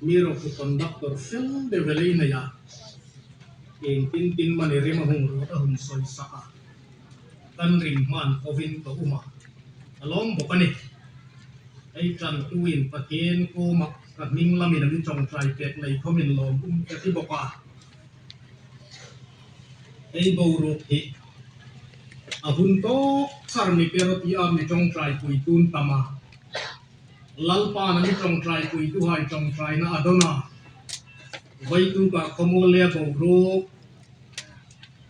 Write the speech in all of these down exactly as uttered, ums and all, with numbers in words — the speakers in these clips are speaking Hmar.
Mi ro khu conductor fel deu el ei nei a. Iengtin tin mani rim a hung ruot a hung sawisak a. Kan ring hman kovin ka um a. A lawm bawk a nih. Ei ṭantuin Pathien kuoma ka hming lamin a mi ṭawngṭai pek lei khawmin lawm um ka ti bawk a. Ei boruok hi a hun tawk char mi per a ti a, mi ṭawngṭaipui tun tam a. Lalpan a mi ṭawngṭaipuituhai ṭawngṭaina a dawn a. Vawituk a khawmuol le boruok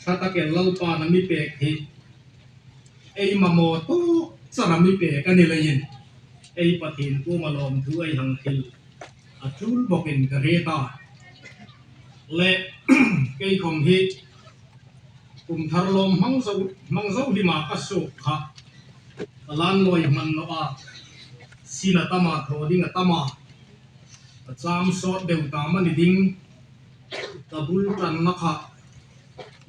ṭha takin Lalpan a mi pek hi ei mamaw tawk char a mi pek a ni leiin, ei Pathien kuoma lawmthu ei hang hril a ṭul bawkin ka hriet a. Le kei khawm hi kum thar lawm hmang zo, hmang zo hlima ka suok kha ka lan lawi hman naw a. Sin a tam a, thaw ding a tam a. Ka cham sawt deu ta mani ding. Ka bul ṭanna kha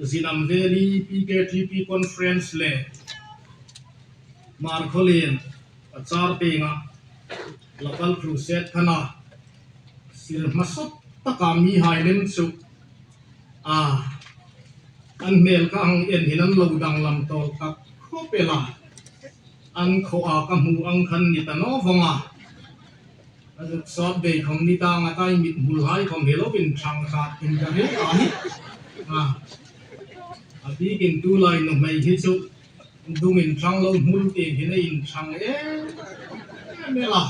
Zinam Valley P K T P Conference le Markhawlien a char tienga local crusade khan a sir hmasa taka mihai lem chu a, an hmel kha hang en hin an lo danglam tawl tak khawp el a. An khaw a ka hmu ang khan ni ta naw vawng a. A zuk sawt bei khawm ni ta nga tai, mit hmul hai khawm hi lo inṭhang ta in ka hriet a nih. A, a bikin tulai nuhmei hi chu dung inṭhang lo hmul tieng hin a inṭhang em em el a.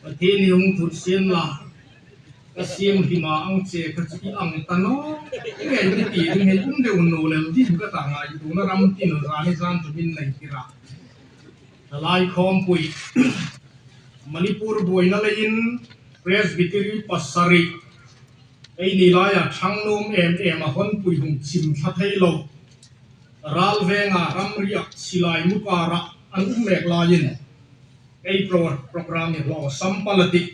Pathien hi hung thut sien la, ka siem hlima ang che kha chu i ang ta naw ngei ni ti ding hei um deu naw lel ding ka ta, ngaituona ram tin zani zan chu min nei tir a. Lalai khawmpui Manipur buoina leiin Presbytery pasari, eini laia ṭhang nuom em em a honpui hung chim thla thei lo, Ralvenga ramriak silai mu kara an um mek laiin ei pro-, program hi hlawsam pal a tih,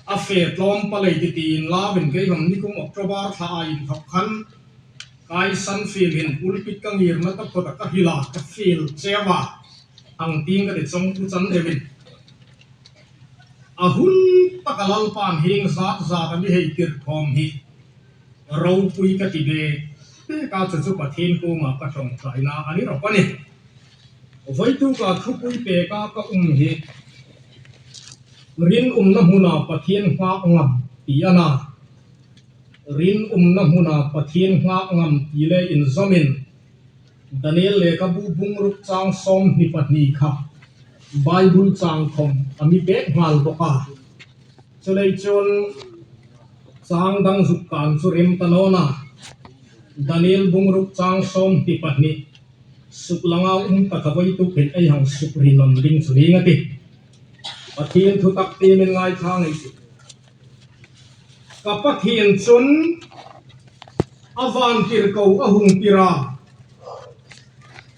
a fe tlawm pal ei tih tiin lauvin kei khawm nikum October thlaa inthawk khan Kaisan fiel hin pulpit ka ngirna taphawta ka hrila ka fiel cheu a, ang tieng ka ti chawng pu chan deuin. A hun taka Lalpan hieng zat zat a mi hei tir khawm hi ropui ka ti bek bek a, chu chu Pathien kuoma ka ṭawngṭaina a ni rawp a nih. Vawituk a thupui peka ka um hi rinumna hmuna Pathien nghak ngam ti a na. Rinumna hmuna Pathien nghak ngam ti le inzawmin Daniel lekhabu bung ruk chang sawmhni pahni kha Bible chang khawm a mi pek nghal bawk a. Chuleiin chun chang dang zuk kan chu rem ta naw nih a. Daniel bung ruk chang sawmhni pahni. Suklanga um ta kha vawituk hin ei hang sukri nawn ding chu ning a tih. Pathien thu tak tiemin ngaithla ei tih. Ka Pathien chun a vantirko a hung tir a,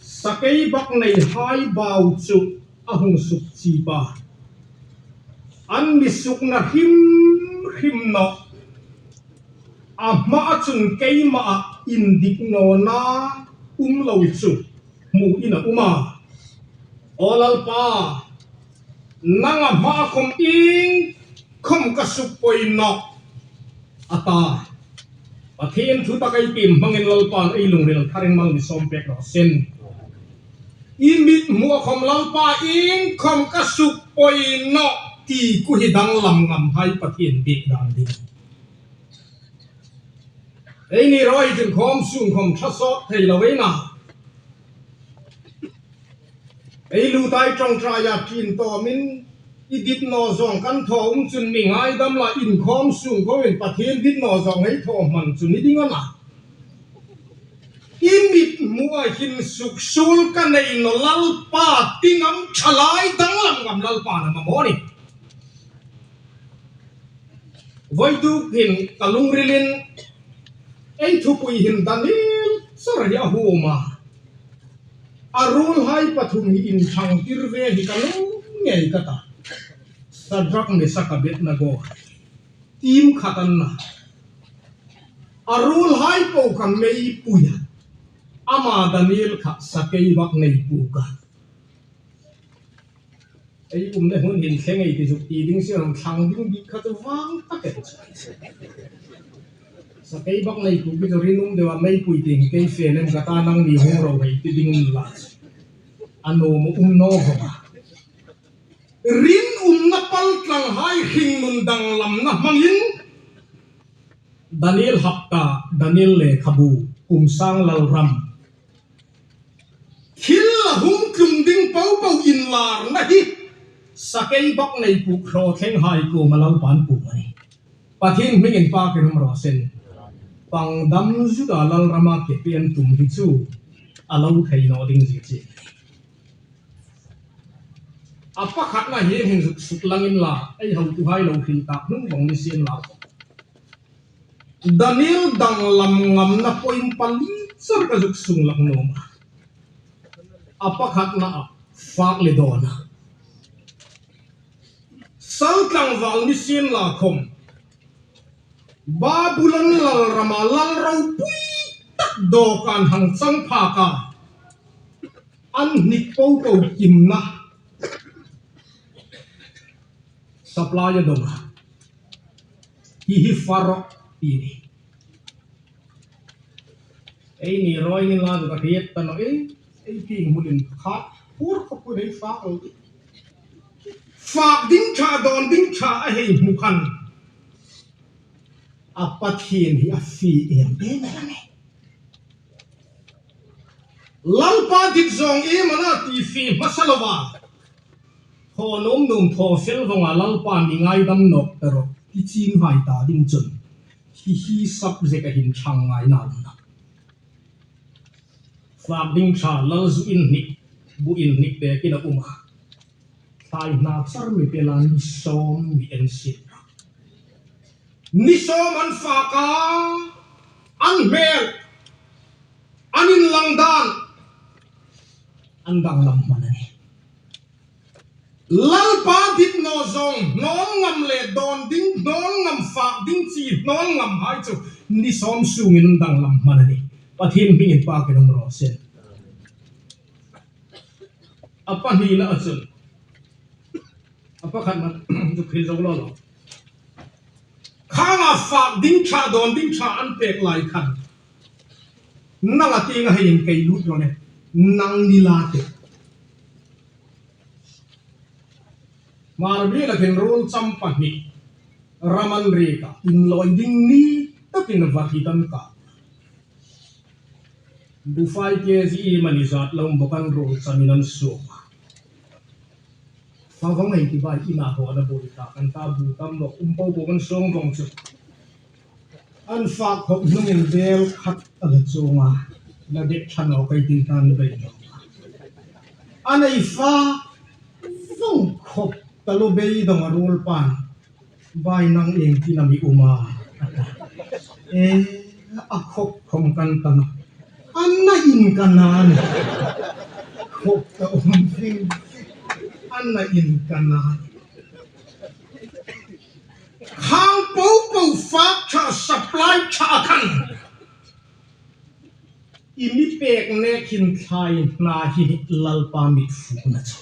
sakei bak neihai bau chu a hung sukchip a. An mi sukna hrim hrim naw, a hmaa chun keima a indik nawna um lo chu hmuin a um a. Aw Lalpa, nanga hmaa khawm iengkhawm ka sukpoi nawh, a ta. Pathien thu tak ei tiem hmangin Lalpan ei lungril tharin mal mi sawm pek raw se. I mithmua khawm Lalpa iengkhawm ka sukpoi nawh ti ku hi danglam ngamhai Pathien biek dan ding. Eini rawi chun khawm sung khawm ṭha sawt thei lo ei na. Ei lutai ṭawngṭaia ṭin tawmin i dit naw zawng kan thaw um chun mi ngaidam la, inkhawm sung khawmin Pathien dit naw zawng ei thaw hman chu ni ding a na. I mithmua hin suksuol ka nei nawh Lalpa ti ngam ṭhalai danglam ngam Lalpan a mamaw a nih. Vawituk hin ka lungrilin ei thupui hin Daniel char hi a huom a. A ruolhai pathum hi inṭhangtir ve hi ka lung ngei ka ta. Sadrak, Mesak, Abednego. Team khat an na. A ruolhai po kha meipui a. Ama Daniel kha sakei bak nei puk a. Ei umna hmun hin thleng ei ti zuk ti ding si ram thlang ding bik kha chu vang tak ei chu. Sakeibaknei Kuki chu rinum deu a meipui tieng kei fe lem ka ta, nangni hung ro hei ti ding la. A nuom um naw vawng a. Rinumna paltlanghai hringnun danglamna hmangin Daniel hapta, Daniel lekhabu, kum sang lalram, thil la hung tlung ding popo inlarna hi sakeibaknei puk hraw thlenghai kuoma Lalpan puk a nih. Pathien hmingin pâkin um raw se. Pangdam Juda lalrama ke pen tum hi chu a lo thei naw ding zie chi. A pakhatna hi hin zuk suklang inla, ei hotuhai lo hril tak hnung vawng ni sien la. Daniel danglam ngamna point pali char ka zuk suklang nuom a. A pakhatna a fak le dawn a. Sal tlangval ni sien la khom, Babulon lalrama lal ropui tak dawkan hang chang phak a, an hnik popo kimna supply a dawng a. Hi hi Pharaoh ti ni. Eini rawi ni la ka hriet ta naw e, ei pieng hmun in kha phur khawp ku nei fak lo. Fak ding ṭha, dawn ding ṭha a hei hmu khan a Pathien hi a fie em em a nih. Lalpa dit zawng em a na ti fie hmasa lova, thaw nuom nuom thaw fel vawnga Lalpa mi ngaidam nawk ta rawh ti ching hai ta ding chun hi hi subject a hin ṭhang ngai naw a na. Fak ding ṭha, lal zu inhnik, bu inhnik pekin a um a. Thlai hna char mi pela ni sawm mi en si. Ni sawm an fak a, an hmel, an inlang dan, an danglam hman a nih. Lalpa dit naw zawng, hnawl ngam le dawn ding, hnawl ngam fak ding chi, hnawl ngam hai chu ni sawm sungin an danglam hman a nih. Pathien hmingin pâkin um raw se. A pahnina a chun, a pakhatna chu khi zo lo lo. Khanga fak ding ṭha, dawn ding ṭha an pek lai khan, nang a tieng a hei in kei lut ro ne, nang ni la te. Hmarbiela khin ruol cham pahni, ram an riek a, inlawi ding ni takin va hriet an ka. Bufai ke zi i mani zat lo bawk an ruol chamin an suok. Fa vawng ei ti bai ina haw na bul ta kan ta bu tam lo um po po kan sawng vawng chu. An fak khawp hnungin bel khat a la chuong a, la dek ṭha naw kei tin tan bei lo. A nei fa vawng khawp ta lo bei dawng a ruol pan. Bai nang ieng tin am i um a? E, a khawp khawm kan ta naw. An na in ka na ni. Khawp ta um ving. An na in ka na ni. Khang po po fak ṭha supply ṭha khan. I mi pek nek hin thlai hna hi Lalpa mit fukna chu.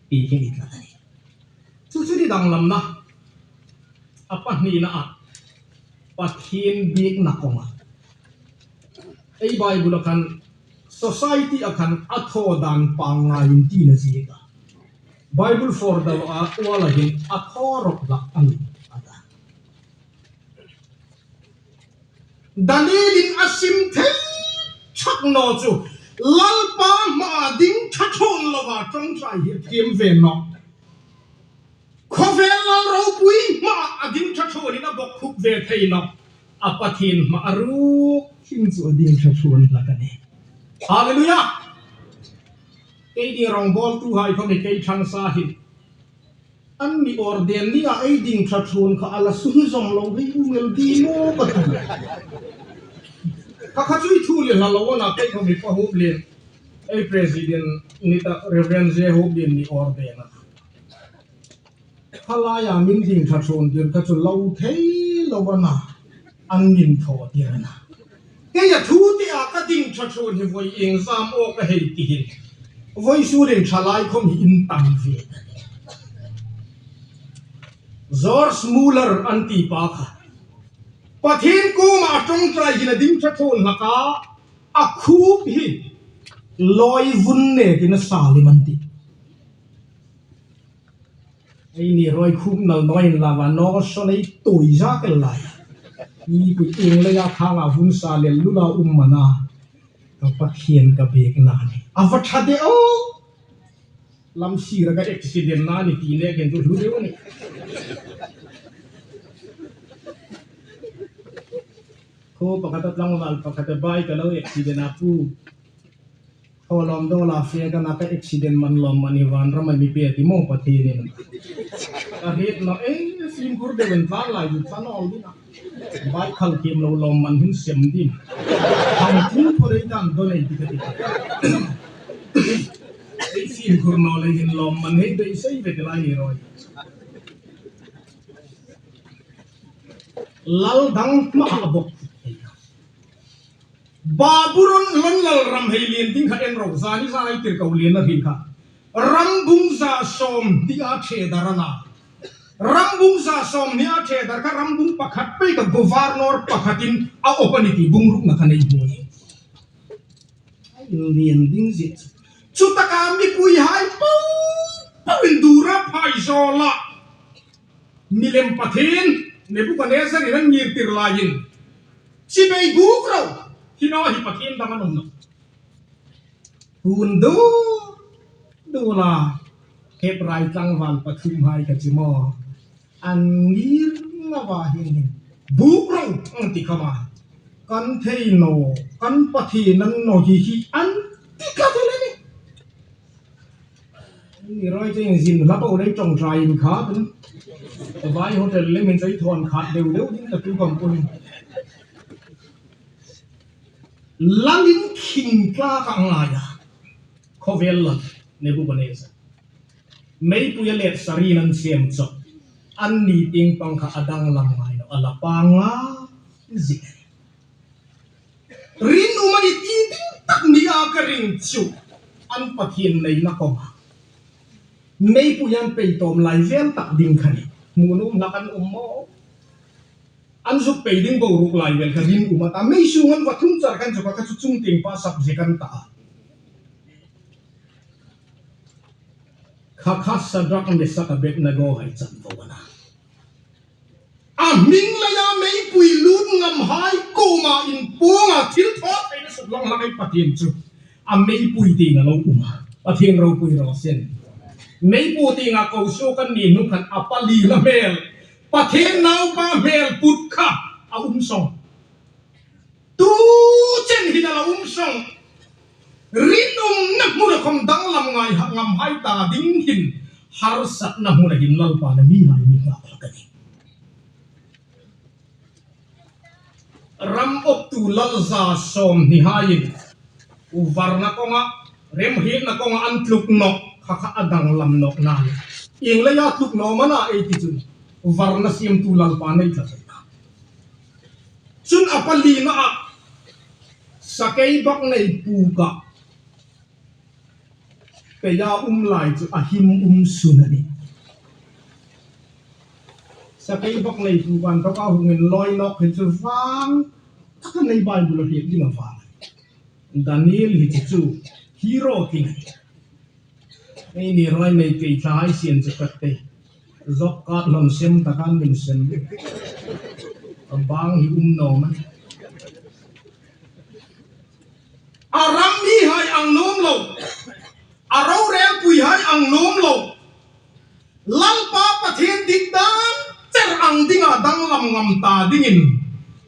Pi hi ni ka ni. Chu chu ni danglamna. A pahnina a. Pathien biekna kawnga. Ei Bible a khan society a khan a thaw dan pangngai in tina ziek a. Bible for the a kual a hin a thaw rawp hlak a ni a ta. Danielin a sim thei ṭhak naw chu Lalpa hmaa ding ṭha ṭhuon lova ṭawngṭai hi a thiem ve nawh. Khawvel lal ropui hmaa ding ṭha ṭhuonin a bawk khuk ve thei nawh. A Pathien hmaa a ruok hin chu a ding ṭha ṭhuon hlak a nih. Hallelujah! Kei ding rawngbawltuhai khawm hi kei ṭhangsa hin an mi ordain ni a ei ding ṭha ṭhuon kha a la sunzawm lo hi um el ding maw ka ti. Kha kha chu i thu le hla lo a na kei khawm hi Pa Huplien, ei president ni ta Reverend J Huplien mi ordain a. Kha laia min ding ṭha ṭhuon tir kha chu lo thei lo a na, an min thaw tir a na. Kei a thu te a ka ding ṭha ṭhuon hi voi ieng zam aw ka hei ti hin. Voi surin ṭhalai khawm hi in tam ve. George Muller an ti pa kha Pathien kuoma a ṭawngṭai hin a ding ṭha ṭhuon hlak a, a khup hi lawi vun nekin a salim an tih. Eini ruoi khup nal naw inla, va naw saw nei tui za kel lai. Mipui ieng leia khanga vun sa lel lula um am a na. Ka Pathien ka biekna ni. A va ṭha de o. Lam sira ka accident na ni ti nekin chu hlu deu ni. Khuo pakhat a tlangval pakhat a bike a lo accident a pu. Khaw lawm dawla fe ka na ka accident man lawmman hi vanrama mi pe ti maw Pathienin. Ka hriet naw e, fimkhur deuin tlan lai hi tlan awl ding a. Bike khal thiem lo lawmman hin sem ding. Thang thung pho rei dan dawn ei ti ka ti. Ei fimkhur naw lei hin lawmman hei beisei ve ti lai ni ruoi. Lal dang hma a bawk. Babulon lal ram hei lien ding kha en ro, zani zan ei tir ko lien a ri kha. Rambung za sawmhni a ṭhe dar a na. Rambung za sawmhni a ṭhe dar kha rambung pakhat pei ka governor pakhatin a awp a ni ti bung rukna kha nei hmu ni. Lien ding zie. Chutaka mipuihai po po in dura phai zawla. Milem pathien, Nebuchadnezzar in an ngir tir laiin. Chibai buk ro, hi naw hi pathien dang an um nawh. Hun du, du la, Hebrai tlangval pathum hai ka ti maw. An ngir naw a hin hin. Buk ro, an ti khawm a. Kan thei naw, kan pathien a ni naw hi hi an ti ka ti le ni. Ni ruoi cheng zin la po lei ṭawngṭai in kha pen. Vai hotel le min chei thawn khat deu deu ding ka tu kam pun. Lalin khing tla ka ngai a. Khawvel lal Nebuchadnezzar. Meipui a let sari nan siam chawk. An ni ting pang kha a danglam ngai naw a la panga zik. Rinum a ni ti ding tak nia ka ring chu. An pathien neina kawnga. Meipui an pei tawm lai vel tak ding kha ni. Hmu nuom hlak an um maw. An zuk pei ding bo ruk lai vel kha rinum a ta. Mei sung an va thung char khan chu kha chu chung tieng pa subject an ta a. Kha kha Sadrak, Mesak, Abednego hai chan vo a na. A hming leia meipui lut ngam hai kuoma inpuonga thil thaw theina suk lang hlak ei Pathien chu. A meipui tienga lo um a. Pathien ropui raw seh. Meipui tienga ko suok an ni hnung khan a palina hmel. Pathien naupa hmel put kha a um sawng. Tu chen hin a la um sawng. Rinumna hmuna khawm danglam ngai ha ngam hai ta ding hin. Harsatna hmuna hin Lalpan a mihai mi nghak hlak a nih. Ram awptu lal za sawmhni haiin. Varna kawnga, remhrietna kawnga an tluk nawk, kha kha a danglam nawk a nih. Ieng leia tluk naw am a na ei ti chun. Varna siemtu Lalpa nei tla thei ta. Chun a palina a, sakei bak nei puka. Peia um lai chu a him um sun a nih. Sakei bak nei puka an ṭawka hungin lawi nawk hi chu vang. Taka nei Bible a hriet ding a vang. Daniel hi chu chu hero ting. Eini ruoi mei kei tla hai sien chu ka ti. Job card lawm sem taka min sem. A bang hi um naw am a. A ram mihai ang nuom lo. A rorelpuihai ang nuom lo. Lalpa Pathien dit dan cher ang dinga danglam ngam ta dingin.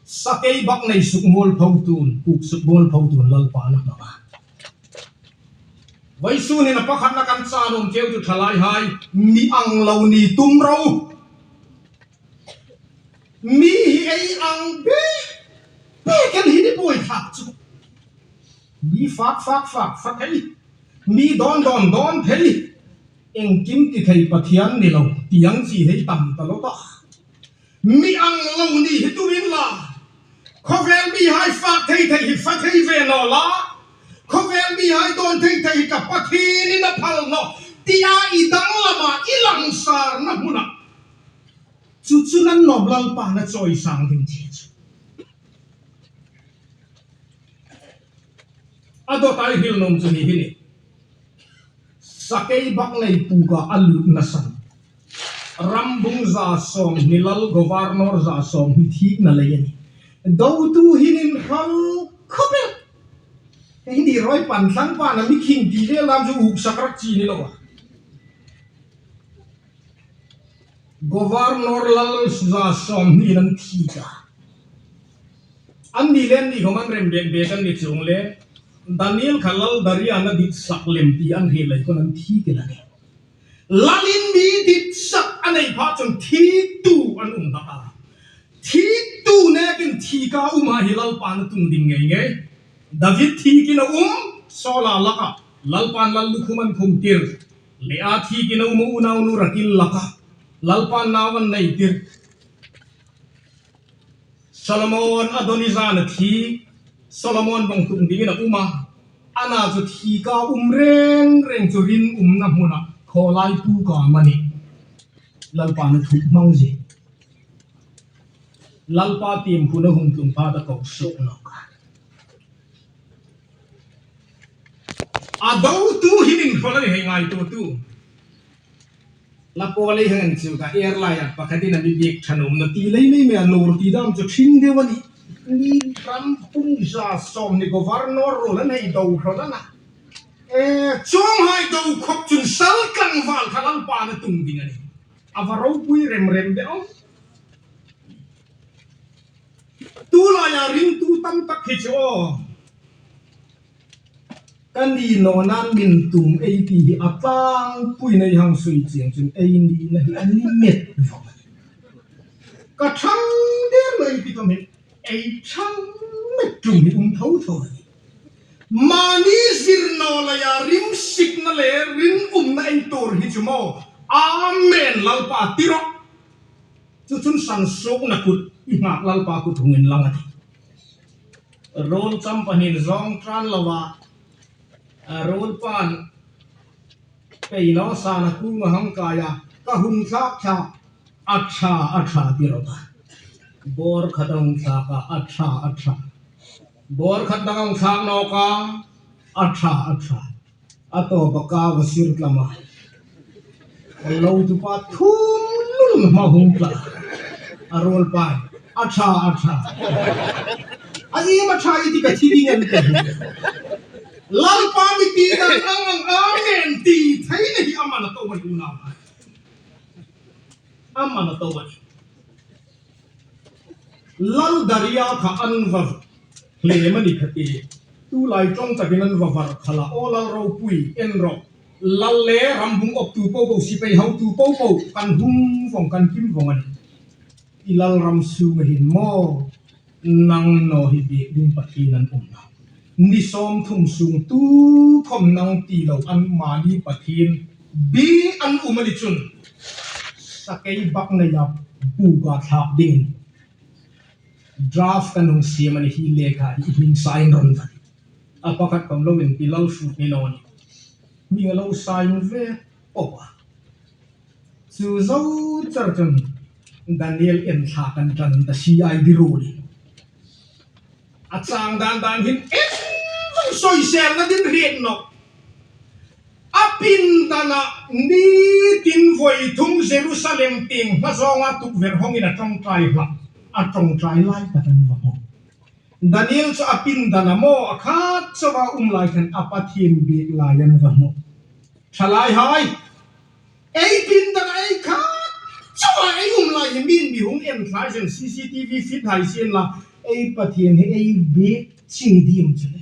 Sakei bak nei suk mawl pho tun, puk suk mawl pho tun Lalpan a hmang a. Vawisun hin a pakhatna kan chan um cheu chu thalaihai, mi ang lo ni tum ro. Mi hi ei ang bek bek el hi ni buoi hlak chu. Mi fak fak fak fak ei. Mi dawn dawn dawn thei. Engkim ti thei Pathian ni lo, ti ang chi hei tam ta lo ta. Mi ang lo ni hi tumin la. Khawvel mihai fak thei thei hi fak thei ve naw la. Khawvel mihai dawn thei thei hi ka Pathienin a phal nawh. Tia i danglama i langsarna hmuna. Chu chu nan nawm Lalpan a chawisang ding ti chu. A dawt a ei hril nuom chu hi hi a nih. Sakei bak nei puka a lutna san. Rambung za sawmhni lal governor za sawmhni thikna lei a nih. Dotu hin inhral khawp el. Hei ni rawi pan thlang pana mi khing ti vel lam chu uk sak rak chi ni lo a. Governor lal za sawmhni an thik a. Anni le anni khawm an rem bek bek an ni chuong le. Daniel kha lal Daria-in a dit sak lem ti an hriet lai khan an thik el a nih. Lalin mi dit sak a nei pha chun thiktu an um hlak a. Thiktu nekin thika um a hi Lalpan a tung ding ngei ngei. David thikin a um, Saula laka Lalpan lal lukhum an khum tir. Lea thikin a um, unau nu Rakil laka Lalpan nau an nei tir. Solomon Adonija-in a thi, Solomon bawng tum dingin a um a. Ana chu thika um reng reng chu rin umna hmuna khawlai puka am a nih. Lalpan a thuk hmang zie. Lalpa tiemhuna hung tlung pha ta ko suok nawk a. A dotu hin inhral a ni hei ngaituotu. La pawl ei hang chu ka airline-a pakhatin a mi biek ṭha nuom naw ti lei mei mei a nawr ti dam chu ṭhing deu a nih. Ni ram pung za sawmhni governor ruol an hei do hraw a na. E, chuonghai do khawp chun sal tlangval kha Lalpan a tung ding a nih. A va ropui rem rem de aw. Tulaia ringtu tam tak hi chu aw. Ka ni naw nan min tum ei ti hi a tlangpuiin ei hang sui chieng chun ei nina hi a ni met vawng. Ka ṭhang der naw ei ti khawm hi ei ṭhang met tum hi um tho tho a nih. Mani zir naw leia rimsikna le rinumna ei tuor hi chu maw. Amen Lalpa ti rawh. Chu chun sansuokna kut i nghak Lalpa kut hung inlang a tih. Ruol cham pahnin zawng ṭan lova, a ruol pan pei naw sana kung a hang kai a, ka hung thlak thlak, a ṭha, a ṭha ti rawh a. Bawr khat a hung thlak a, a ṭha, a ṭha. Bawr khat dang a hung thlak nawk a, a ṭha, a ṭha. A tawp a kau a sir tlam a. A lo tu pa thum lul ma hung tla. A ruol pa. A ṭha, a ṭha. A iem a ṭha i ti ka thi ding a ni ka hi. Lalpa mi ti dan ang ang amen ti thei na hi a man a to a ni unau. A man a to a ni. Lal Daria kha an va hlem a ni kha ti. Tulai ṭawng takin an va var khal a, aw lal ropui en rawh. Lal le ram hung awptu po po, sipai hotu po po, kan hung vawng, kan kim vawng a nih. I lal ram sunga hin maw, nang naw hi biek ding Pathien an um nawh. Ni sawmthum sung tu khawm nang ti lo an mani Pathien bik an um a ni chun. Sakei bak neia buka thlak dingin draft kan hung siem a ni hi, lekha hi hming sign ron van. A pakhat khawm lo inpi, lal hrut ni naw ni. Hming a lo sign ve pawp a. Chu zo char chun Daniel en thla kan ṭan ta C I D ruolin. A chang dan dan hin en vawng, soiselna ding hriet nawh. A pindana nitin voi thum Jerusalem tieng hma zawnga tukver hawngin a ṭawngṭai hlak. A ṭawngṭai lai tak an va hmu. Daniel chu a pindana maw a khat chauha um lai khan a Pathien biek lai an va hmu. Ṭhalaihai, ei pindana ei khat chauha ei um lai hi mi'n mi hung en thlai sien, C C T V fit hai sien la, ei Pathien hi ei biek ching ding chu le.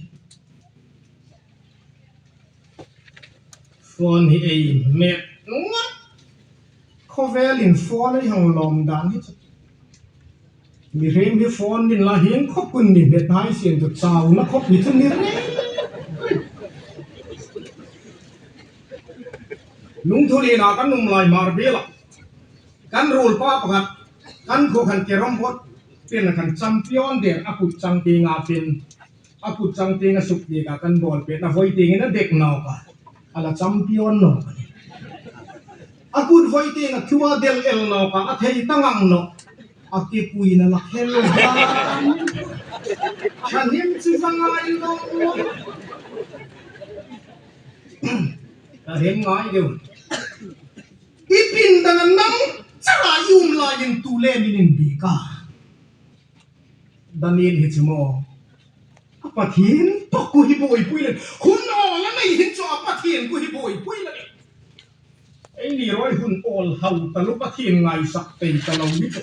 Phone hi ei mek ngat. Khawvelin phone ei hang lawm dan hi chu. Mihriem hi phone din la hieng khawp kun mi hmet hai sien chu, chauna khawp hi chu ni reng. Lungthulina kan um lai Hmarbiela. Kan ruolpa pakhat, kan khuo khan carrom board pena khan champion der a kut chang tienga pin. A kut chang tieng a suk tiek a kan ball pet a, voi tiengin a dek nawk a. A la champion nawk a ni. A kut voi tieng a thu a del el nawk a, a thei ta ngang nawh. A kipui na la khel dan. Ṭhahnem chu va ngai lo. Ka hrem ngai deu. I pindan a nam chara i um laiin tu le min inbiek a. Daniel hi chu maw. A Pathien tawk ku hi buoipui le. Hun awl a nei hin chu a Pathien ku hi buoipui le. Eini ruoi hun awl hau taluo Pathien ngaisak pei ta lo ni chu.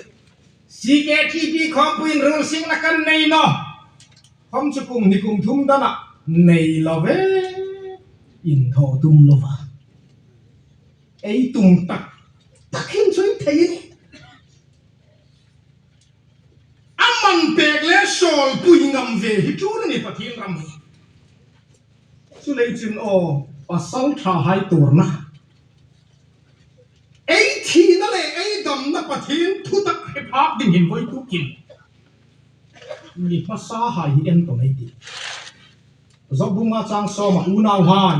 C K T P khawpuiin ruol singna kan nei naw. Khawm chu kum hni kum thum dana nei lo ve. Inthaw tum lo va. Ei tum tak tak hin chu ei thei a nih. A man pek le sawlpui ngam ve hi ṭûl a ni Pathien ram hi. Chuleiin aw, pasalṭhahai tuorna. Ei thina le ei damna Pathien thutak hre phak ding hin voi tukin. Mi hmasahai hi en tawk ei tih. Job bung nga chang sawma unauhai.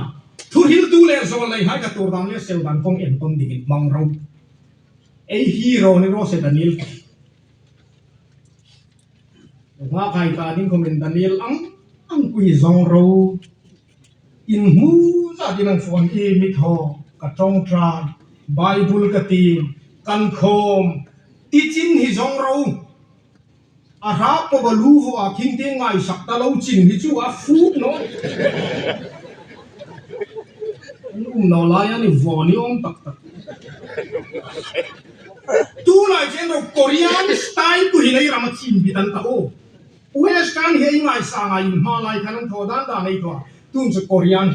Thuhriltu le zawlneihai ka tuor dan le sel dan kong en tawn dingin hmang ro. Ei hero ni raw se Daniel. Nga khai ta ding khawmin Daniel ang ang ku hi zawng ro. Inhmu zat ding ang phone i mi thaw ka ṭawngṭai. Bible ka tiem. Kan khawm. Ti chin hi zawng ro. A hra po ba lu vo a khing te ngaisak ta lo chin hi chu a fuk naw. An um naw lai a ni vo ni awm tak tak. Tulai chen ro Korean style ku hi nei ram a chin bi tan ta o. Western hi ei ngaisang a inhma lai khan an thaw dan dan ei thaw. Tun chu Korean.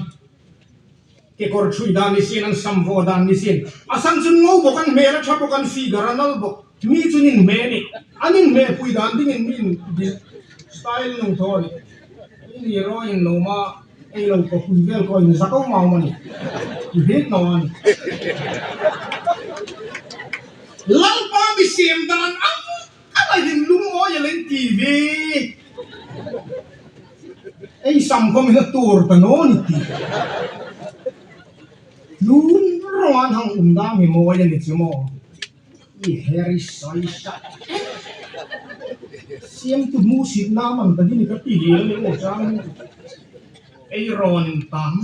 Kekawr ṭhui dan ni sien, an sam vaw dan ni sien. A san chun ngo bawk, an hmel a ṭha bawk, an figure a nal bawk. Mi chun inhme ni. An inhmepui dan dingin min di-, style nung thaw ni. Eini ruoi in lo ma, ei lo ko pui vel ko in za ko mau ma ni. I hriet naw a ni. Lalpa mi siem dan ang, ang a hin lungawi a leng ti ve. Ei sam khawm hi a tuor ta naw ni ti. Lun rawng an hang um dam hi mawi a ni chu maw. I heri sai sa. Siemtu hmusit na man ta ding ka ti hi a ni maw chang. Ei rawn in tam.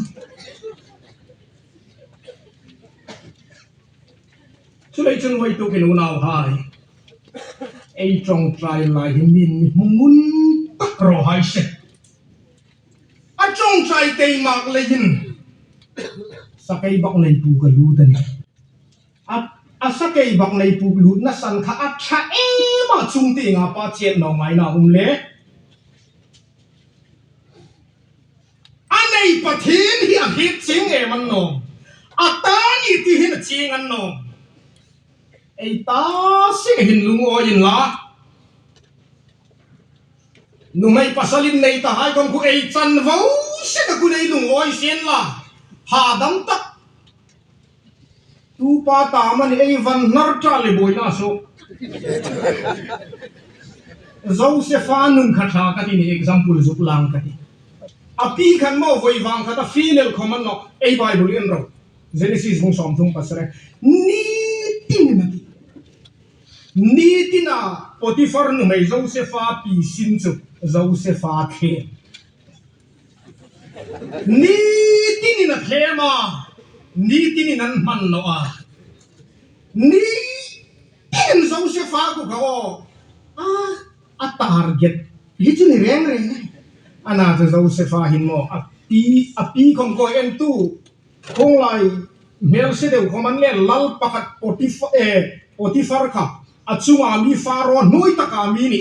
Chuleiin chun voi tukin unauhai. Ei ṭawngṭai lai hi min mi hmu ngun tak raw hai se. A ṭawngṭai tei mak leiin. Sakeibaknei puk a lut a nih. A, a sakeibaknei puk lutna san kha a ṭha em a chung tienga pa chet naw ngaina um le. A nei Pathien hi a hriet chieng em an nawm. A ta ni ti hin a chieng an nawm. Ei ta seng hin lungawi inla. Nuhmei pasal innei tahai khawm khu ei chanvo seng a khu nei lungawi sien la. Hadam tak. Tupa ta mani ei van hnar ṭha le buoina so. Josepha nun kha ṭha ka ti ni example zuk lang ka ti. A pi khan maw voi vang khat a fi lel khawm an nawh ei Bible en ro. Genesis bung sawmthum pasari. Ni tin a ti. Ni tina Potiphar nuhmei Josepha pi sin chu Josepha khe. Ni tinin a thlem a, ni tinin an hman naw a. Ni tinin Josepha ku kha aw. A, a target. Hi chu ni reng reng. Ana chu Josepha hin maw. A pi, a pi khawm ko en tu. Kong lai hmel se deu khawm an le lal pakhat Potiphar, eh, Potiphar kha. A chunga mi Pharaoh hnuoi taka mi ni.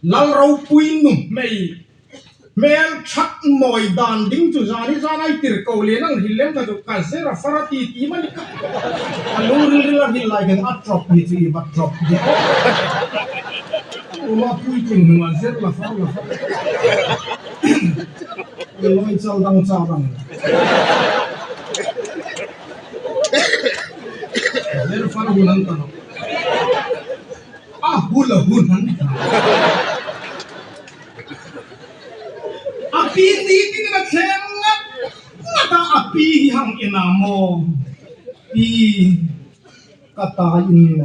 Lal ropui nuhmei. Hmel ṭhat mawi dan ding chu zani zan ai tir ko le nang hril lem ka chu ka zera fara ti ti mani ka. A lu ril ril a hril lai keng a drop ni chu i va drop di. Uma pui tin hnu a zer la far la far. Loi chal dang chal dang. Zer far hu nang ta no. A hula hun han ta. A pi ni ti na thleng ngat ngat a, a pi hi hang en a maw. Pi. ka ta in,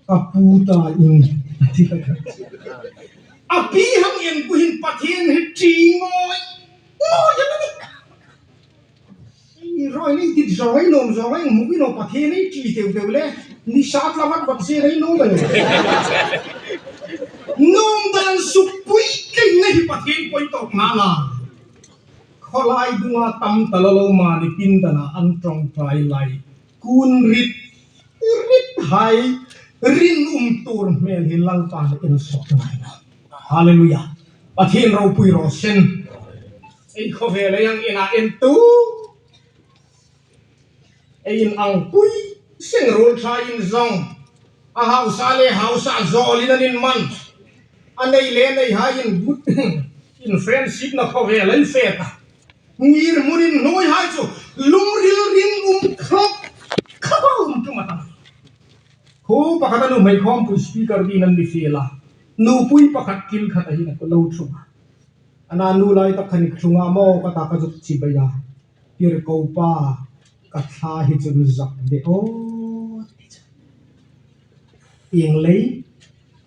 ka pu ta in. A pi hang en ku hin Pathien hi ṭi ngoi ngoi a ni. Ei roi ni dit zawng ei nuom zawng ei hmu ki naw, Pathien ei ṭi teu teu le, ni sa tla vat vat se ei nuom a ni. Nuom dan sukpui tling na hi Pathien poi tawk na la. Khawlai dunga tam ta lo lo mani pindana an ṭawngṭai lai. Kun rit, rit hai, rinum tur hmel hi Lalpan insawt ngai naw. Hallelujah. Pathien ropui raw se. Ei khawvel ei ang ina en tu. Ei in ang pui seng ruol ṭha in zong. A hausa le hausa zawlin an inman. A nei le neihai in gut. In friendship na khawvel ei fe ta. Ngirhmun inhnawihai chu lungril rinum khawp khawp a um tum a ta. Khuo pakhat a nuhmei khawmpui speaker dingin an mi fiel a. Nupui pakhat kil khat a hin a ko lo thung a. Ana nu lai tak khan i thung a maw ka ta ka zuk chibai a. Tirko pa ka thla hi chun zak de aw. Ieng lei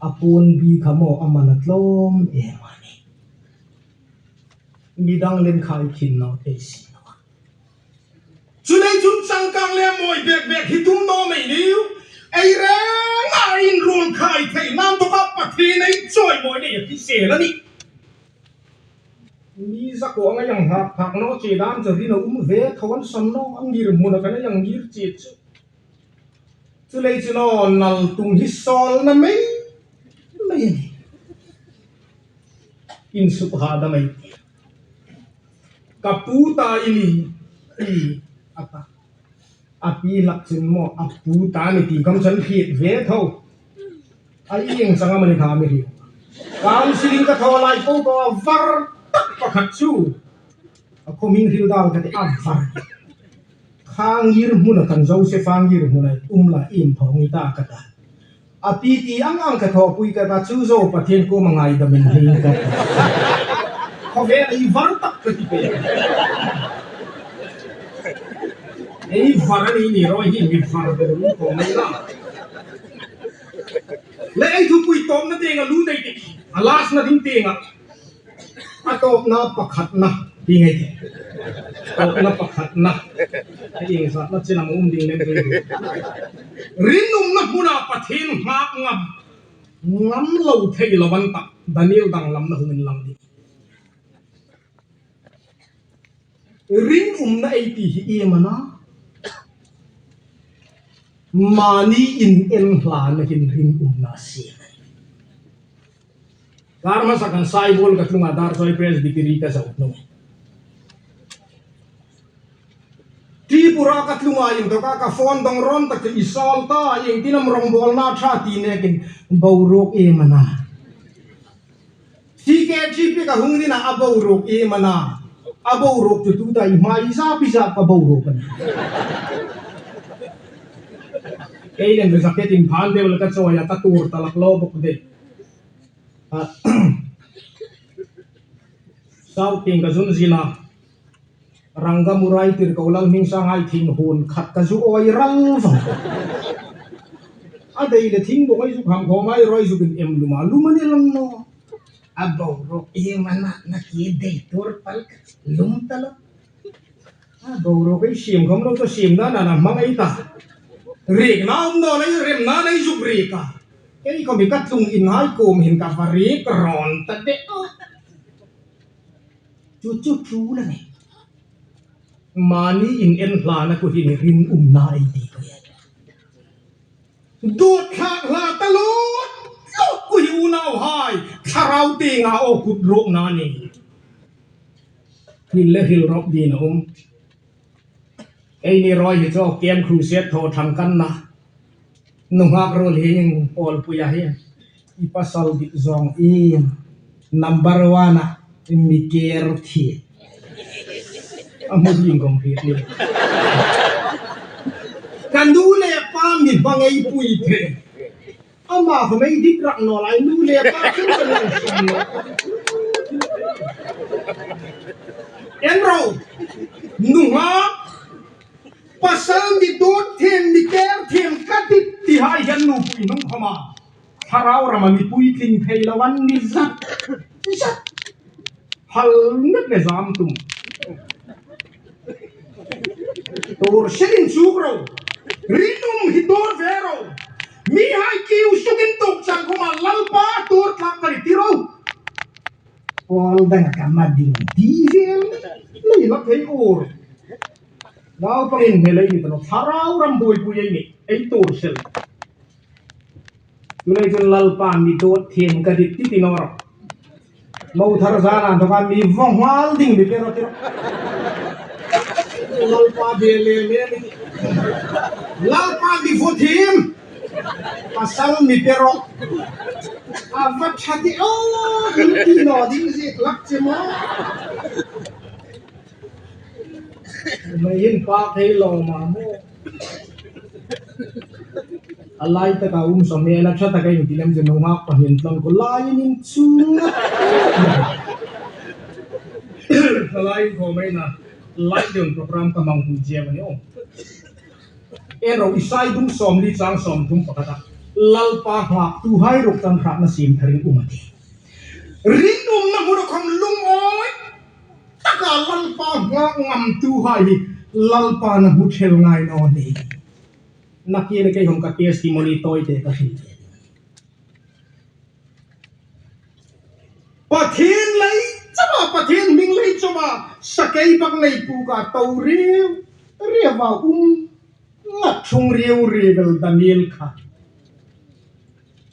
a puon bi kha maw a man a tlawm em a ni. Midang lem khai khin naw thei si naw. Chu lei chun changkang le mawi bek bek hi tum naw mei ni u. Ei renga inruol khai thei nam tawka Pathien ei chawimawi nei a ti sel a nih. Mi zako ang a yang hak hak naw che dam chu rin a um ve tho an sam naw a ngirhmun a kan a yang ngir che chu. Chu lei chu naw nal tung hi sawlna mei mei a ni. Insuk ha dam ei ti. Ka pu ta i ni, i, a ta. A pi hlak chun maw, a pu ta ni ti kam chan hriet ve tho. A ieng chang am a ni kha mi hriet. Counselling ka thaw lai po po a var tak pakhat chu. A khawm hing hril dal ka ti a var. Kha ngirhmun a kan Joseph a ngirhmun a um la im phawng i ta ka ta. A pi ti ang ang ka thawpui ka ta chu zo Pathien kuoma ngaidamin hei ka. Khawvel ei var tak ka ti pe. Ei var a ni ni rawi hi mi var bo ru ko mai la. Le ei thupui tawpna ding a lu nei ti. A last na ding ding a. A tawpna pakhatna, ti ngai ti. Tawpna pakhatna. A ieng zatna chin am um ding lem ding. Rinumna hmuna Pathien nghak ngam. Ngam lo thei lo an ta. Daniel danglamna hung inlang ding. Rinumna ei ti hi iem a na? Mani in en hlana hin rinumna a si. Dar hmasa khan Saibol ka tlunga Darchawng Presbytery ka zot naw. Tripura ka tlunga inthawka ka phone dawng rawn tak chu i sawl ta, iengtin am rongbawlna ṭha ti nekin boruok iem a na. C K G P ka hung dingin a boruok iem a na. A boruok chu tuta i hmai zap i zap ka boruok a na. Kei lem ka jacket in phan deu le ka chawi a ka tur ta lak lo bawk de. A, sau ting ka zun zina. Ranggamurai tirko Lalhmingsanghai thing hun khat ka zu awi ral vang. A dei le thing bawk ei zuk ham khawm ei rawi zuk in em lum a, lum a ni lam naw. A boruok iem a na, na ki dei tur pal ka lum ta lo. A boruok ei siem khawm lo chu siem dan a na hmang ei ta. Riekna um naw lei remna lei zuk riek a. Kei khawm hi ka tlung inhai kuom hin ka va riek rawn ta de. Chu chu chu la nei. Mani in en hlana khu hin rinumna ei ti ka. Dawt thlak hla ta lo, lo khu hi unauhai, thlarau tienga aw kut ruokna ni. Hril le hril rawp dingin a um. Eini rawi hi chu camp crusade thaw thang kan na. Nunghak ruol hi in pawlpui a hi. I pasal dik zawng i number one a mi ker thi. A hmu ding kawng hriet ni. Ka nu le pa mi hmangai pui the. Ama khawm ei dik rak naw lai, nu le pa chu kan lo sum naw. En ro. Nunghak Pasal mi dawt thiem, mi ker thiem ka ti ti hai hian nupui hnung khawma thlarau rama mi puitling thei lo an ni zat zat. Hal ngat le zam tum. Tur selin chuk ro. Rinum hi tur ve ro. Mi hai kiu sukin tuk chang khawma Lalpa tur tlak ka ni ti ro. Pawl dang ka ma ding ti vel. Nei la thei ur. Naupang in hmelai ni tano thlarau ram buoipui ei ni. Ei tur sel. Tunai chun Lalpa mi dawt thiem ka dit ti ti naw ro. Mo thar zana thawka mi vawng hmal ding mi pe ro ti ro. Lalpa be le le mi. Lalpa mi vo thiem. Pasal mi pe ro. A va tha ti o. In ti naw ding zie lak che maw. Mai in pa thei lo ma maw. A lai taka um sawm hi a la ṭha taka inti lem chu nunghak pahnih tlang ko lai in inchung. A lai in ko mai na, lai deuh program ka hmang hui chiang a ni aw. En ro Isai bung sawmli chang sawmthum pakhata. Lalpa nghaktuhai ruok chang hratna siem tharin um a ti. Rinumna hmuna khawm lungawi taka Lalpa nghak ngamtuhai hi Lalpan a hmu thel ngai naw ni. Nakie le kei hawng ka testimony tawite ka hril. Pathien lei chauha, Pathien hming lei chauha, sakei bak nei puka to riu riu a um, ngat thung riu riu bel Daniel kha.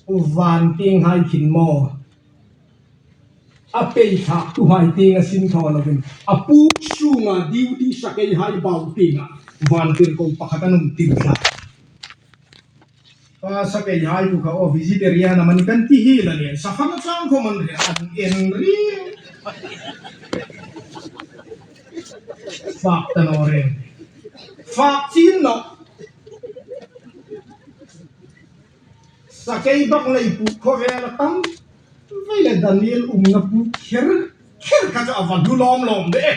Van tieng hai khin maw. A pei thak tu hai tieng a sin thaw lovin. A puk sunga duty sakeihai bau tienga. Van tir ko pakhat an um tir thla. Pa sakeihai tu kha o vegetarian a man kan ti hi la nen. Sa fana chang ko man ri an en ri. Fak ta naw reng. Fak chin naw. Sakei bak nei puk khawvel a tam. Vei le Daniel umna puk kher kher kha chu a va hlu lawm lawm de.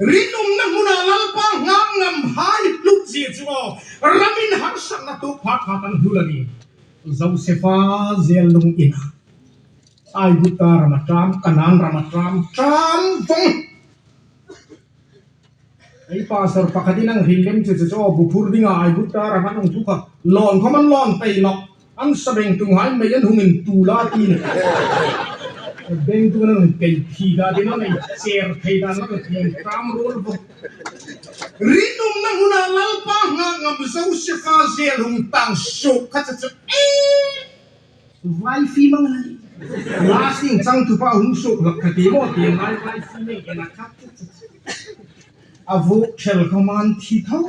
Rinumna hmuna Lalpa nghak ngamhai hlut zie chu aw. Ramin harsatna tuk phat phat an hlu la ni. Josefa zel lung ina. Aigupta rama ṭam, Kanan rama ṭam, ṭam vawng. Ei pastor pakhatin an hril lem chu chu chu, bu phur dinga Aigupta rama nung chu kha, lawn khawm an lawn pei nawh. An sabengtunghai mei an hung intu la ti ni. Bengtung an hung kei thi da din an ei cher thei dan an hung ṭam ruol vawng. Rinumna hmuna Lalpa nghak ngam Josefa zel hung tang suok kha chu chu. Eh! Vai fi mang lai. Lasting chang tu pa hung suok lak ka ti maw ti lai vai fi mang ke na khat. A vuk thel ka man thi tho.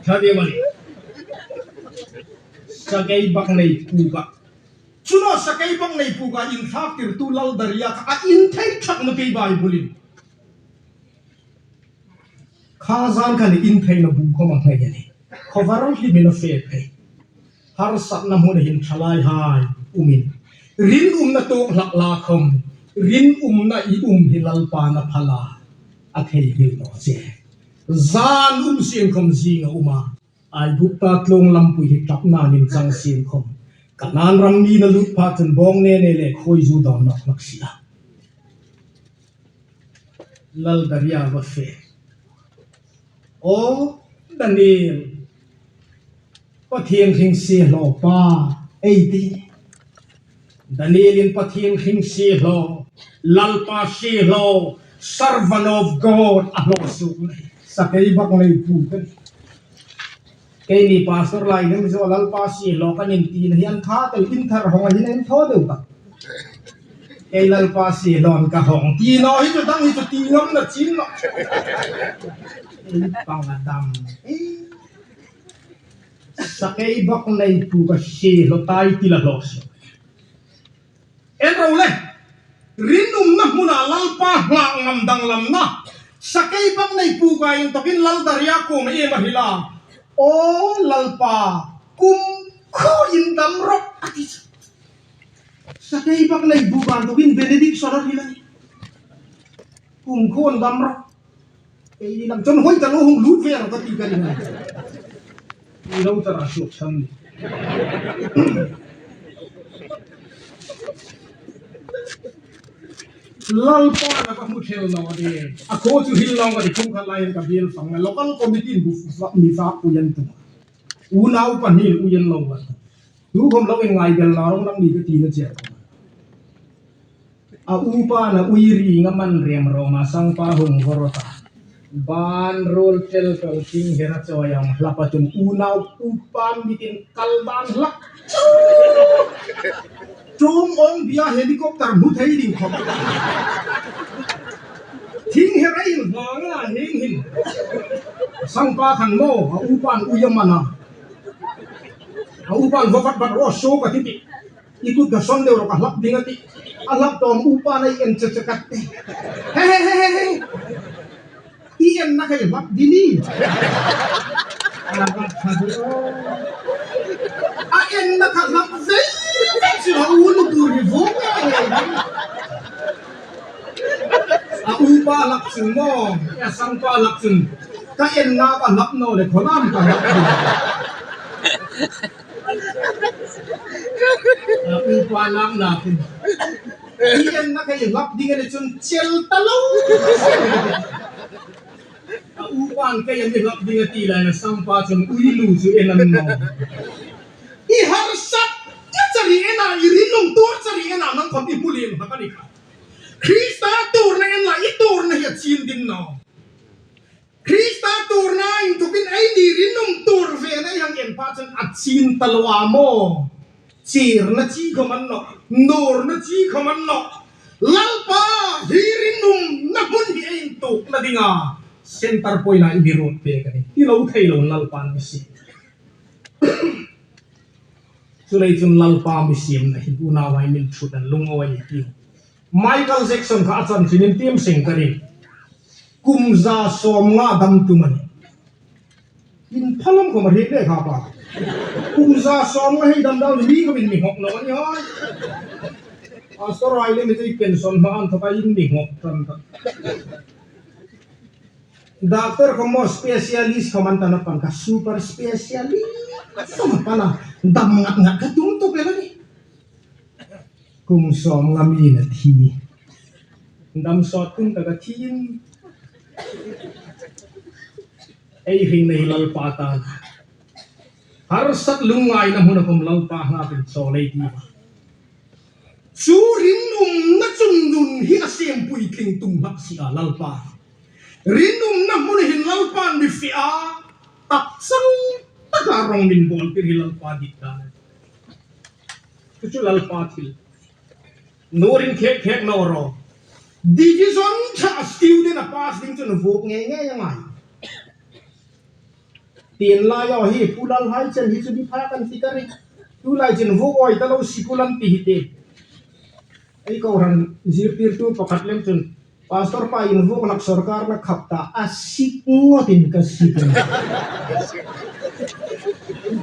Tha de mani. Sakei bak nei puka. Chu naw sakei bak nei puka inthlak tirtu Lal Daria kha a in thei thak naw kei Bible-in. Kha zan khan in theina bu khawm a hnai a ni. Khawvar hlimin a fe phei. Harsatna hmuna hin thalaihai umin. Rinumna tuok hlak la khawm. Rinumna i um hi Lalpan a phal a. A thei hril naw che. Zan um sien khawm zing a um a. Aigupta tlung lampui hi ṭapna nin chang sien khawm. Kanan ram nina lut pha chun bawng ne ne le khawi zu dawn nawk hlak si a. Lal Daria va fe. Aw, Daniel. Pathien hring siehlaw pa, ei ti. Daniel-in Pathien hring siehlaw, Lalpa siehlaw, servant of God a hlaw suok nei. Sakei bak nei pu kan. Keini pastor lai ding zo Lalpa siehlaw kan intina hi an tha tel in thar hawng a hin en thaw deu ta. Kei Lalpa siehlaw ka hawng ti naw hi chu dang hi chu ti ngam na chin naw. Ei pang a dam. Sakei bak nei puka siehlaw tai ti la hlaw suok. En ro le. Rinumna hmuna Lalpa nghak ngam danglamna. Sakei bak nei puka inthawkin Lal Daria kuoma iem a hril a. Aw Lalpa, kumkhuoin dam rawh a ti chu. Sakei bak nei puka inthawkin benediction a hril a ni. Kumkhuoin dam rawh. Kei ni lam chun hoi ta lo hung lut ve ro ka ti ka ring a. I lo chara suok san ni. Lalpa na ka hmu thel naw de. A khaw chu hril naw ka ti, thung khat lai ka biel fang na. Local committee bu fa mi fa pu yan tu. Unau pahni u yan lo wa. Tu khom lo in ngai bel na rong nang ni ka ti na che. A upa na ui ring a man rem ro ma sangpa hung vawr ta. Ban rol tel tel thing hera chawi ang hlap a chun unau upa mitin kal ban hlak. Tum ong bia helicopter hmu thei ding khop. Thing hera in hmang a hing hin. Sangpa khan maw, a upan ui a man a. A upan vaw vat vat ro so ka ti ti. I kut ka son deu ro ka hlap ding a ti. A hlap tawm upa nei en che che ka ti. He, he, he, he, he. I en na ka i hlap ding ni. A hlap kha ding. A en na ka hlap vei, vei si lo u lu bu ri vong. A upa lak chun maw, a sangpa lak chun. Ka en na ka hlap naw le khaw lam ka hlap. A upa lak na chun. I en na ka i hlap ding a ni chun chel ta lo. A upan ka en i hlap ding a ti lai na sangpa chun ui lu chu en an naw. I harsat ka chari en a, i rinum tuor chari en a, nang khom i hmu lien hlak a ni kha. Krista tuorna en la, i tuorna hi a chin ding naw. Krista tuorna inthawkin eini rinum tuor ve na i hang en pha chun a chin ta lo a maw. Chirna chi khom a ni naw, nawrna chi khom a ni naw. Lalpa hi rinumna hmun hi ei intuokna dinga center point-a i mi ruot pek a nih. Ti lo thei lo Lalpan mi siem. Chuleiin chun Lalpa mi siemna hi unau hai min thut an lungawi ti. Michael Jackson kha a chanchin in tiem seng ka ring. Kum za sawmnga dam tum a nih. Inphalam khom a hriet le kha pa. Kum za sawmnga hei dam dam mi khom in mi nghok naw a ni hai. Pastor hai le mi tui pension hma an thawka in mi nghok tan ta. Doctor khom maw specialist khom an ta na pan ka super specialist khom pan a dam ngat ngat ka tum tu pe la ni. Kum sawmnga mi na thi. Dam sawt tum ta ka thi in. Ei hring nei Lalpa ta. Harsat lungngaina hmuna khom Lalpa hna pin chaw lei ti. Chu rinumna chun nun hi a siempui tling tum hlak si a Lalpa. Rinumna hmun hin Lalpa mi fe a. Tak chang taka rong min bawl tir hi Lalpa dik ta. Chu chu Lalpa thil. Nurin khek khek naw ro. Division ṭha student a pass ding chun vuok ngei ngei a ngai. Tien lai aw hi, Pu Lalhai chen hi chu di pha kan ti ka ring. Tu lai chun vuok awi ta lo si Pu Lalhai ti hi te. Ei kohran zirtirtu pakhat lem chun, Pastor pa in vuok hlak sawrkar na khap ta, a sik ngawtin ka sik.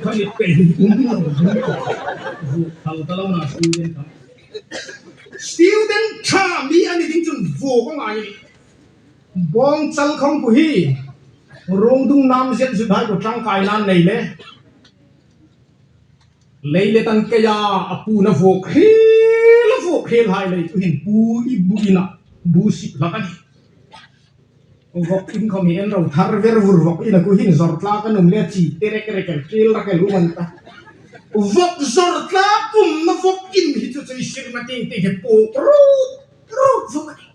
Khani pe hi um lo, vuok thal ta lo na student kha. Student ṭha mi a ni ding chun vuok a ngai. Bawng chal khawm ku hi, rungdung nam zet zut hai ku ṭangkai nan nei le. Lei le tan keia a puna vuok hril, vuok hril hai lei chu hin pu i bu ina bu sip hlak a nih. Vuok in khawm hi en ro thar ver vur vuok ina ku hin zawr tlak an um le chi te rek rek el hril rak el um an ta. Vuok zawr tlak umna vuok in hi chu chu i sirna ting ting he puk ruk ruk vuok a nih.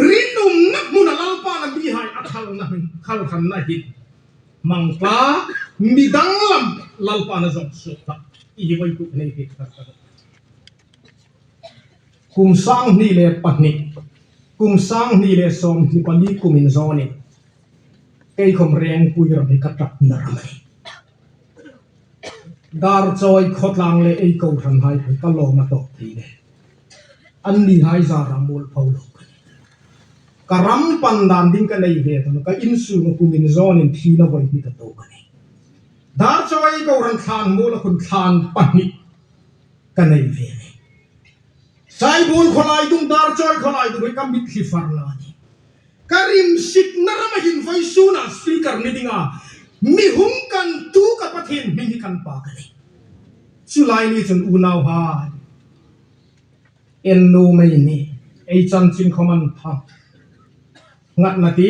Rinumna hmuna Lalpa na mihai a thalna hin, khalkhanna hin. Mangpa, mi danglam Lalpa na zawng suok ta. I hi voi tuk nei hi kha kha. Kum sang hni le pahni. Kum sang hni le sawmhni pali kum inzawnin. Kei khom Rengpui ram hi ka ṭapna ram a nih. Darchawi khawtlang le ei kohran hai ka lawm a tawk thei le. Anni hai zara muolpho lo ka nih. Ka ram pan dan ding ka nei ve ta naw, ka insung a kum inzawnin thina voi hi ka tawk a nih. Darchawi kohran thlan muol a khun thlan pahni ka nei ve a nih. Saibul khawlai dung, Darchawi khawlai dung hi ka mitthli farna a nih. Ka rimsikna rama hin vawisuna speaker ni dinga mi hung kan tu ka Pathien hming hi kan pâk a nih. Chu lai ni chun unauhai, en nuom ei nih, ei chanchin khawm an thang. Ngatna ti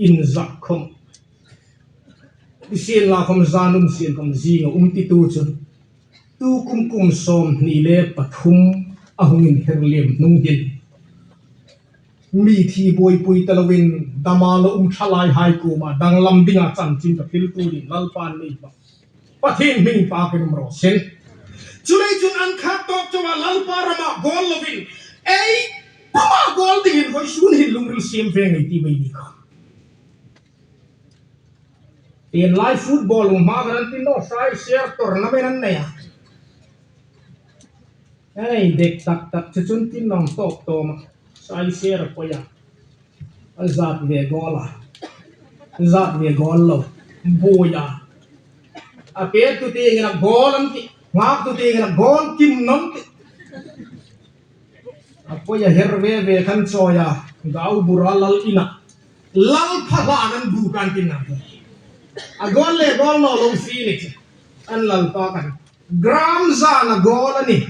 inzak khawm, nisienlakhawm zan um sien khawm zing a um titu chun, tu kum kum sawmhni le pathum a hung inher liem hnung hin, mi thi buoipui ta loin dama lo um ṭhalaihai kuoma danglam dinga chanchin ka hril turin Lalpan mi pa Pathien hming pâkin um raw seh. Chuleiin chun an khat tawk chauha Lalpa rama goal lovin, ei puma goal dingin vawisun hin lungril siem ve ngei ti mai ni kha. Tienlai football um hma kan tin naw, sai ser tournament an nei a. Ei dek tak tak chu chun tin nawng tawk tawm a. Sai ser a poi a. A zat ve goal a. Zat ve goal lo. Buoi a. A pet tu tieng in a goal an ti. Ngak tu tieng in a goal kim nawn ti. A poi a, her ve ve khan chawi a. Gau bura lal ina. Lal pha hla kan bu kan tin na. A goal le goal naw lo si ni. An Lalpa kan. Gram zana goal a nih.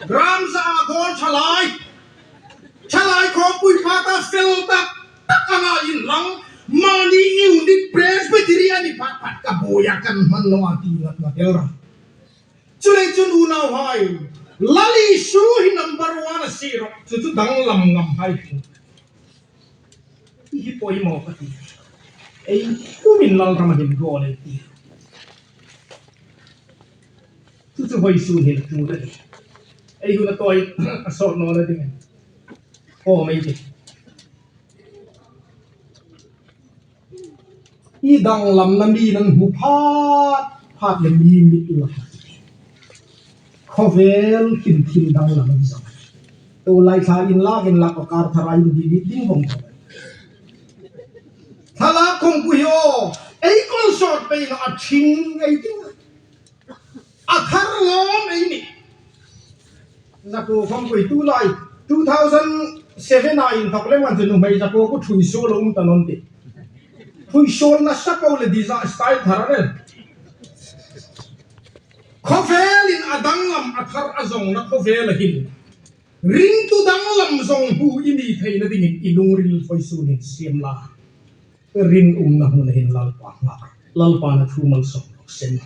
Gram zana goal ṭhalai. Ṭhalai khawpui pha ta fel tak tak anga inlang. Mani Unit Presbytery a ni phat phat ka buoi a, kan hman naw a ti ngat ngat el ram. Chuleiin chun unauhai, Lal Isu hi number one a si rawh. Chu chu danglam ngamhai. Hi poimaw ka ti. Ei kumin Lal rama hin goal ei ti. Chu chu vawisun hin tu le. Ei hun a tawi a sawt naw le ding. Aw, mei ti. I danglamna mi nan hmu phat phat le mi mit la. Khawvel hin thil danglam an zawng. Tu lai thla inlak inlak ka kar thara in di di ding vong. Thlalak khawmpui hi aw, ei kol sawt pei naw a thing ei ti. A thar lawm ei nih. Zakuo khawmpui tu lai, two thousand seven a inthawk lem an chu nuhmei zakuo ku thui suol a um ta naw ti. Thui suol nasa po le disaster style thar a nih. Khawvelin a danglam a thar a zawngna khawvel a hin. Ringtu danglam zawng hmu i ni theina dingin i lungril vawisun hin siem la. Ringumna hmun hin Lalpa hma. Lalpan a thu malsawm raw seh.